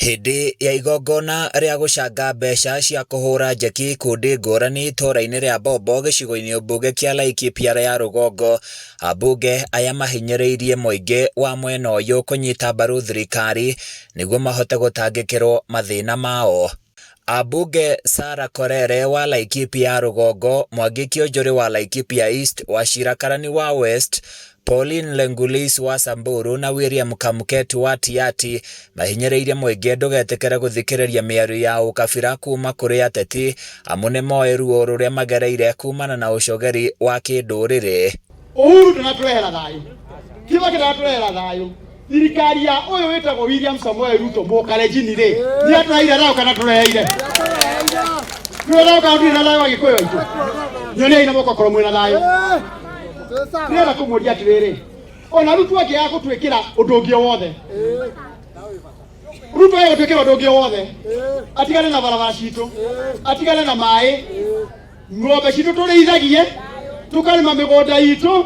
Hĩndĩ ya igongona rĩa gũcanga mbeca cia kũhũra njeki ikundi ngũrani itũũra-inĩ rĩa Bombo gĩcigo-inĩ mbunge kĩa Laikipia ya rũgongo, ambunge aya mahinyĩrĩirie mũingĩ wa mwena ũyũ kũnyita mbaru thirikari nĩguo mahote gũtangĩkĩrwo mathĩna mao. Ambunge Sarah Korere wa Laikipia ya rũgongo, Mwangi Kiunjuri wa Laikipia East, Wachira Karani wa West, Pauline Lengulis wa Samburu na William Kamket wa Tiaty mahinyĩrĩirie mũingĩ ndũgetĩkĩre gũthikĩrĩria mĩario ya ũkabira kuma kũrĩ ateti amu nĩmoĩ ruo rũrĩa magereire kumana na ũcogeri wa kĩndũrĩrĩ. Uhuru ndanatũrehera thayũ, Kibaki ndanatũrehera thayũ, thirikari ya ũyũ wĩtagwo William Samoei Ruto mũkalenjini rĩ nĩ atũreheire thayũ kana tũreheire twĩ thayũ kana tũrĩ na thayũ Agĩkũyũ aitũ? Nyoniai na moko korwo mwĩna thayũ. Ndĩrenda kũmũria atĩrĩrĩ, ona Ruto angĩaga gũtwĩkĩra ũndũ ũngĩ o wothe, Ruto age gũtwĩkĩra ũndũ ũngĩ o wothe, atigane na barabara citũ, atigane na maĩ, ng'ombe citũ tũrĩithagie, tũkarĩma mĩgũnda itũ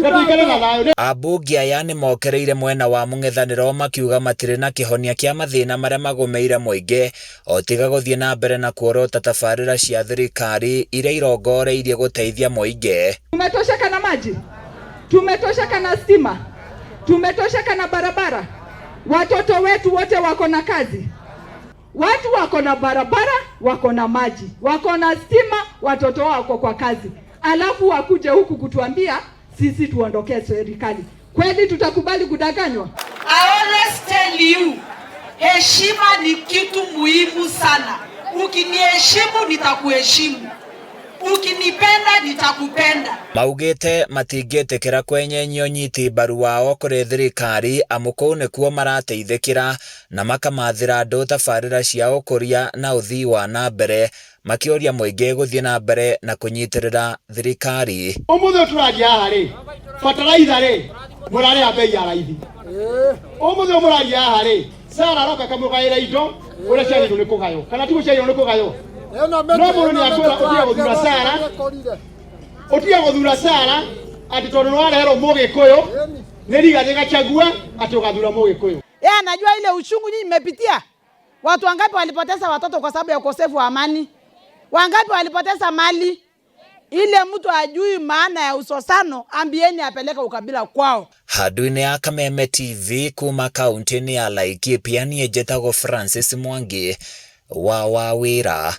na tũikare na thayũ. Ambunge aya nĩmokereire mwena wa mũng'ethanĩro makiuga matirĩ na kĩhonia kĩa mathĩna marĩa magũmĩire mũingĩ o tiga gũthiĩ na mbere na kuorota tabarĩra cia thirikari iria irongoreirie gũteithia mũingĩ. Tumetosheka na maji, tumetosheka na stima, tumetosheka na barabara, watoto wetu wote wako na kazi. Watu wako na barabara, wako na maji, wako na stima, watoto wao wako kwa kazi, alafu wakuje huku kutuambia sisi tuondokee serikali. Kweli tutakubali kudanganywa? I always tell you, heshima ni kitu muhimu sana. Ukiniheshimu nitakuheshimu, ukinipenda nitakupenda. Maugĩte matingĩtĩkĩra kwenyenyia ũnyiti mbaru wao kũrĩ thirikari amu kũu nĩkuo marateithĩkĩra na makamathĩra andũ tabarĩra cia ũkũria na ũthii wa na mbere, makĩũria mũingĩ gũthiĩ na mbere na kũnyitĩrĩra thirikari. Ũmũthĩ ũyũ tũraria haha rĩ, bataraitha rĩ, mũrarĩha bei ya raithi. Ũmũthĩ ũyũ mũraria haha rĩ, Sara aroka akamũgaĩra indo ũrĩa ciagĩrĩirwo nĩ kũgaywo, kana tiguo ciagĩrĩirwo nĩ kũgaywo? No mũndũ nĩ akwĩra ũtige gũthura Sara, ũtige gũthura Sara atĩ tondũ nĩ wareherwo mũgĩkũyũ nĩ Rigathĩ Gachagua atĩ ũgathura mũgĩkũyũ. Yeye anajua ile uchungu nyinyi mmepitia. Watu wangapi walipoteza watoto kwa sababu ya ukosefu wa amani? Wangapi walipoteza mali? Ile mtu ajui maana ya usosano, ambieni apeleke ukabila kwao. Handũ-inĩ ya Kameme TV kuma kaunti-inĩ ya Laikipia niĩ njĩtagwo Francis Mwangi wa Wawĩra.